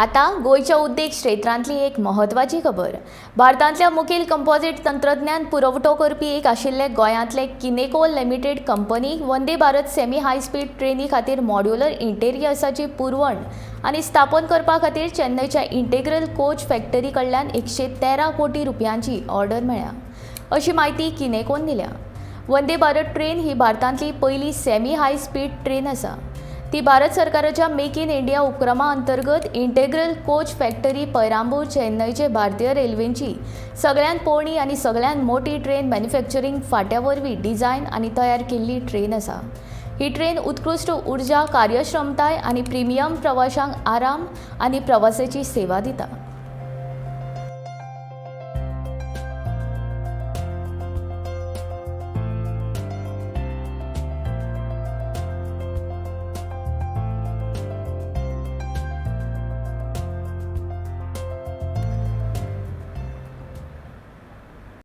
आतां गोंयच्या उद्देग क्षेत्रांतली एक म्हत्वाची खबर. भारतांतल्या मुखेल कंपोझीट तंत्रज्ञान पुरवठो करपी एक आशिल्ले गोंयांतले किनेको लिमिटेड कंपनीक Vande Bharat semi high speed ट्रेनी खातीर मॉड्युलर इंटेरियर्साची पुरवण आनी स्थापन करपा खातीर चेन्नयच्या इंटेग्रल कोच फॅक्टरी कडल्यान 113 कोटी रुपयांची ऑर्डर मेळ्ळ्या, अशी म्हायती किनेकोन दिल्या. वंदे भारत ट्रेन ही भारतांतली पयली सेमी हाय स्पीड ट्रेन आसा. ती भारत सरकाराच्या मेक इन इंडिया उपक्रमा अंतर्गत इंटेग्रल कोच फॅक्टरी, पैरांबूर, चेन्नयचे भारतीय रेल्वेंची सगळ्यांत पोरणी आनी सगळ्यांत मोठी ट्रेन मॅन्युफॅक्चरींग फांट्या वरवीं डिझायन आनी तयार केल्ली ट्रेन आसा. ही ट्रेन उत्कृश्ट उर्जा कार्यक्षमताय आनी प्रिमियम प्रवाशांक आराम आनी प्रवासाची सेवा दिता.